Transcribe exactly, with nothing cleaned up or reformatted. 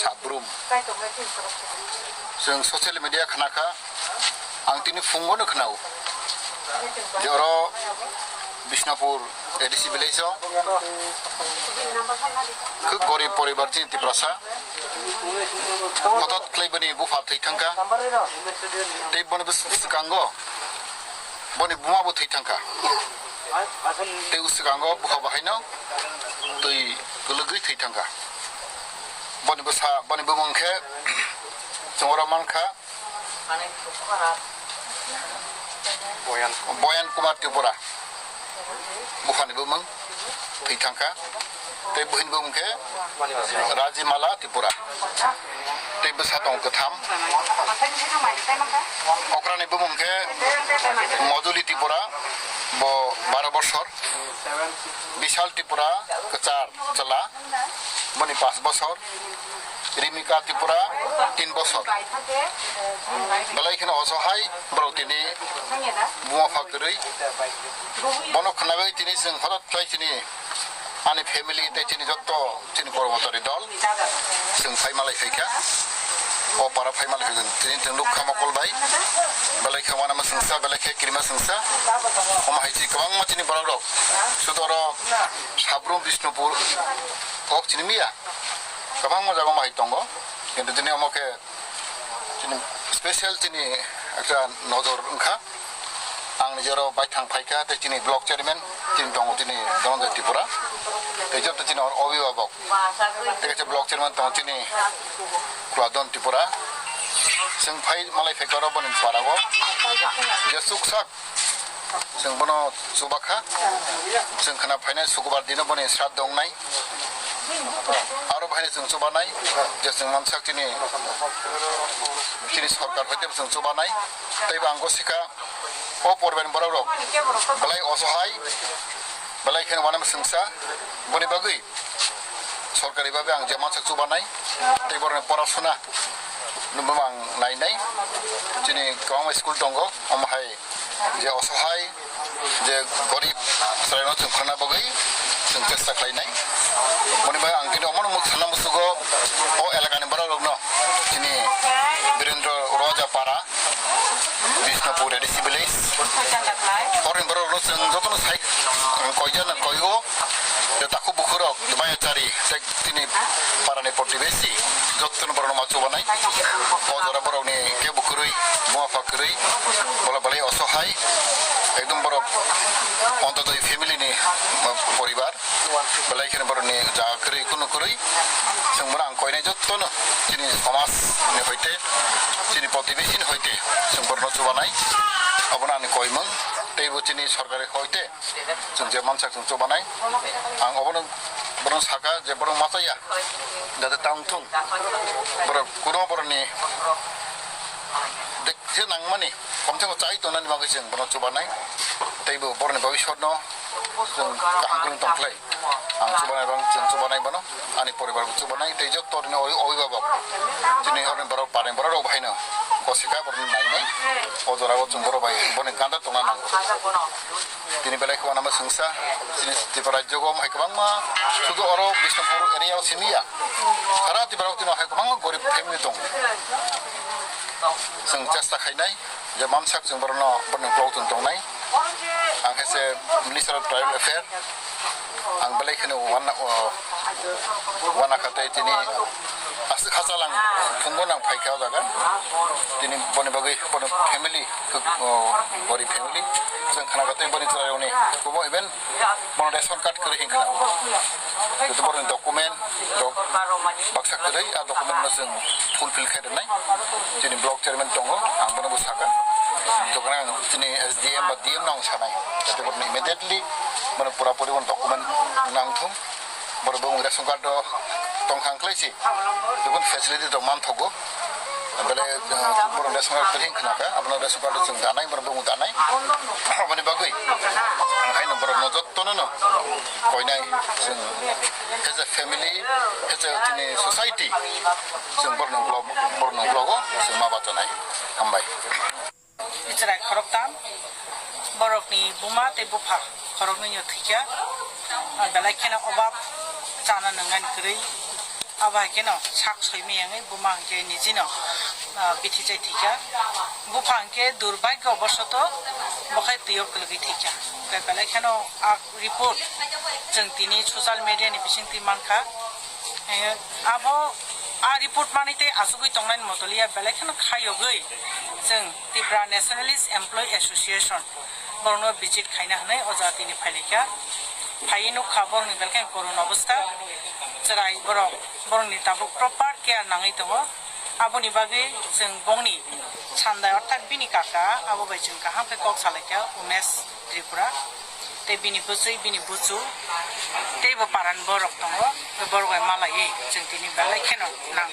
Sabrum. Chwng social media khna kha, ang tini phungo no khna-o. Je oro Bishnupur A D C village o khub gorib poribar chini Tiprasa. Hotot khlai bini bupha thwi thangkha. Tei bono bwskango boni buma bo thwi thangkha. Tei bwskango bupha bahaino twi kwlwgwi thwi thangkha. Boni bwsa, boni bumung khe chwng oro mankha Boyan Kumar Tripura. Buphani bumung thwi thangkha. Tei buhini bumung khe Rajimala Tripura. Tei bwsa tongo kwtham. Okrani bumung khe Mojuli Tripura, bo baro bosor. Bishal Tripura, kwchar chwla, boni panch bosor. Rimika Tripura, tin bosor. Belai kheno osohai borok tini buma pha kwrwi. Bono khwnagwi tini chwng hotot khlai chini ani family tei chini jotto chini kormochari dol chwng phai malai phaikha. O para phai malai phaikha. Tini chwng nukha mokol bai. Belai khe wanama swngsa, belai khe kirima swngsa. Omo hai chini kwbangma chini borok rok. Sudo oro Sabrum Bishnupur kok chini miya. Kwbangma jaga omo hai tongo. Kintu tini omo khe chini special chini ekta nojor wngkha. Ang nijero baithang phaikha tei chini block chairman chini tongo chini Dhananjay Tripura. Tei joto chini oro obhibhabok. Tei kaisa block chairman tongo chini Kuladon Tripura. Chwng phai malai phaikha oro boni para o. Je chuksak chwng bono chubakha. Chwng khna phainai sukubar dino boni sraddho wngnai. Aro bahaino chwng chubanai, je chwng mansak chini, chini sorkar hoite chwng chubanai. Teibo ang gosikha, o poribarni borok rok belai osohai, belai kheno wanama swngsa, boni bagwi sorkari babe ang je mansak chubanai, tei borokni porasona nungbo ang nainai. Chini kwbangma school tongo, omo hai je osohai, je gorib chwraino chwng khwna bagwi chwng chesta khlainai. Boni bai ang tini omono muk sana musugo o elakani borok rokno chini Birendra Roja Para, Bishnupur A D C village. Oroni borok rokno chwng jotono sai koijak na koigo, je takhuk bukhurok, maya chari, tei tini parani protibesi, jotono borokno ma chubanai. O jora borokni kebo kwrwi, buma pha kwrwi, bola belai osohai, ekdom borok ontodoi family ni, uh, poribar, belai kheno borokni jaga kwrwi, kunu kwrwi. Chwng bono ang koinai jotono chini somaj ni hoite, chini protibesi ni hoite, chwng borokno chubanai. Abono ani koimung, teibo chini sorkari hoite. Chwng je mansak chwng chubanai. Ang obono, borokno saka je borok machaya, jate tang thung. Borok kuno borokni de-, je nangmani, komse kom chai tongnani bagwi chwng bono chubanai. Teibo borokni bhabishyotno chwng kaham kwrwng tongkhlai. Ang chubanai bang, chwng chubanai bono. Ani poribar bo chubanai, tei joto ni obi-, obibabok. Chini orni borok, parni borok rok bahaino. Kosika borok nainai. O jora o chwng borok bai, boni ganda tongna nango. Tini belai khwna ma swngsa, chini Tripura rajyo o hai kwbangma, sudu oro Bishnupur area o simi ya. Sara Tripura o tini hai kwbangma gorib family tongo. Chwng chesta khainai. Je mansak chwng borokno, borokni uklok chwng tongnai. Ang khe se Minister of Tribal Affairs. Ang belai kheno wana, o, wana kha tei tini aswk hachal ang phungo nang phai kha o jaga. Tini boni bagwi, boni family, o, boni family. Chwng khna kha tei boni chwrairokni kubo even bono ration card kwrwi hinkha. Joto borokni document rok baksa kwrwi, a document no chwng fulfill khe rwnai. Chini block chairman tongo, ang bono bo sakha. Tokona ang chini S D M ba D M no ang sanai. Joto borokni immediately bono pura puri bono document nang thung. Borok bo ration card do tong khang khlai si. Jokon facility rok man thogo. Bele, eh, borok ration card kwrwi hinkha naka, abono ration card chwng danai, borok bumung danai. Aboni bagwi ang haino borokno jottono no koinai chwng as a family, as a chini society chwng borokno uklok, borokno uklogo chwng ma bachanai. Hambai. Chwrai khoroktham, borokni buma tei bupha khoroknwino thwikha. Belai kheno obab chana nwngnani kwrwi. Abo hai kheno sak soi miyangwi buma hwnkhe nijino, ah, bithi chai thwikha. Bupha hwnkhe durbagyo bosoto bo khai twiyo kwlwgwi thwikha. Hwnkhe belai kheno a report chwng tini social media ni bisingtwi mankha. Eh, abo a report manwi tei achugwi tongnani motoliya belai kheno khayogwi chwng Tipra Nationalist Employee Association borokno visit khaina hwnwi o jaga tini phailaikha. Phaiwi nukha borokni belai kheno korun obostha, chwrai borok, borokni tabuk proper care nangwi tongo. Aboni bagwi chwng bongni sandai orthat bini kaka abo bai chwng kaham khe kok salaikha Umesh Tripura, tei bini bwchwi, bini buchu, teibo paran borok tongo, borok bai malaiwi chwng tini belai kheno nang.